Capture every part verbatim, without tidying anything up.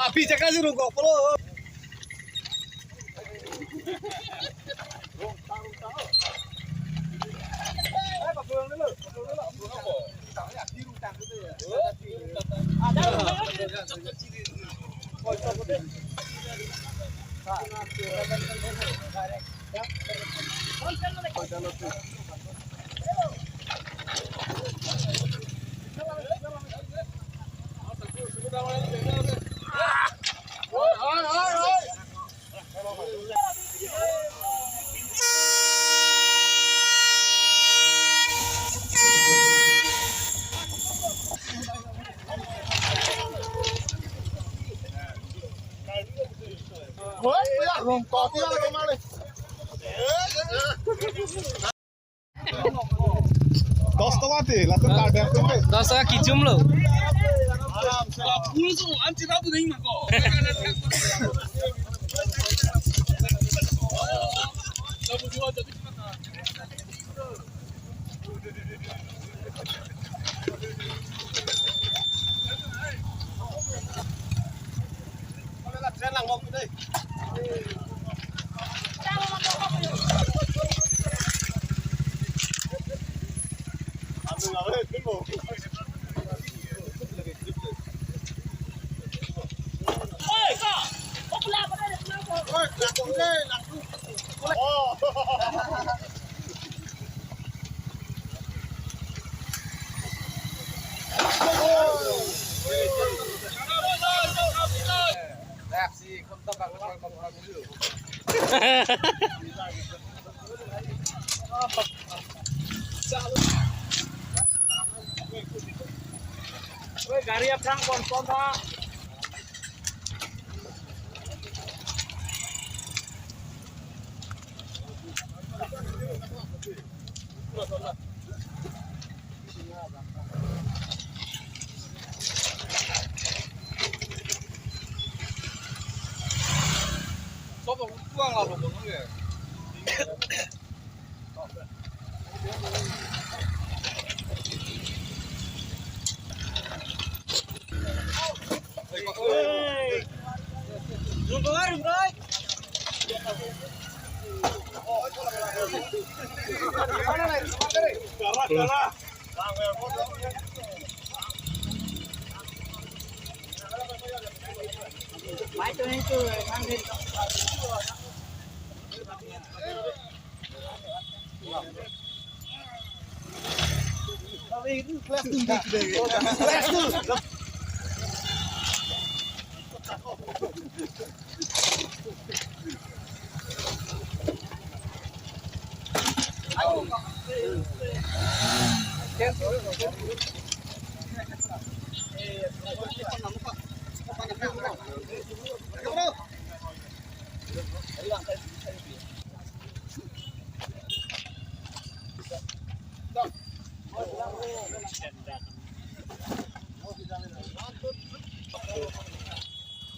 Api cakap suruh GoPro. Dos taka te, laso card ya. Dos taka kichum lo. Oi, gari aphrang pon pon tha.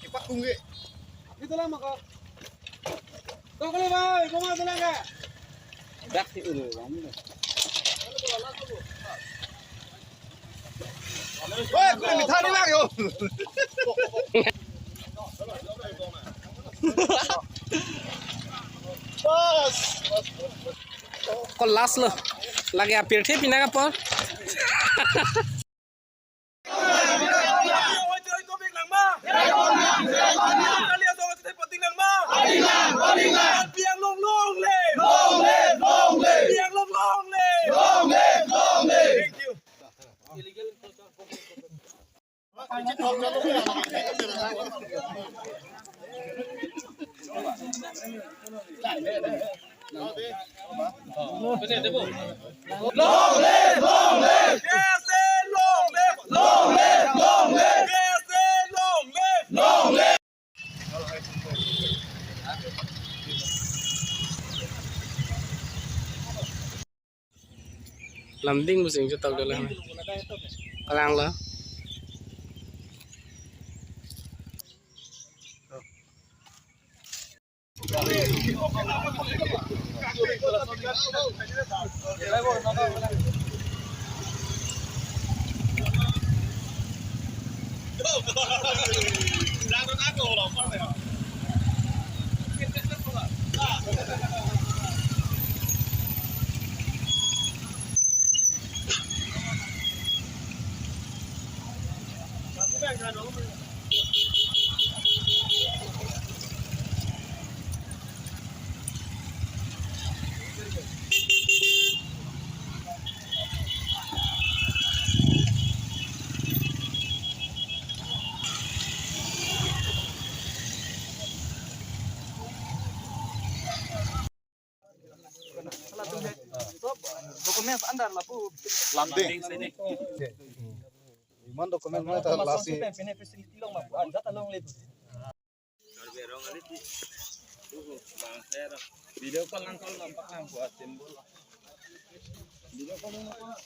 Ipakungge. Ito lang maka. Kau kali, bhai, kau mau bilang ka? Dak si ulo, bang. Woi, kau ni thani lang yo. Bas. Ko last lo. Lagi apir the pinaka por. Long live, long live! K S A long live! Long live, long live! K S A long live! Long live! Lamding busing chutak dala. Kalang la. Documents andar lapu. Lamding. Iman document mana ta lasi. Pine facility long lapu, ajat along le. Video call lang, call lang, pak lang buat symbol. Video call lang, pak.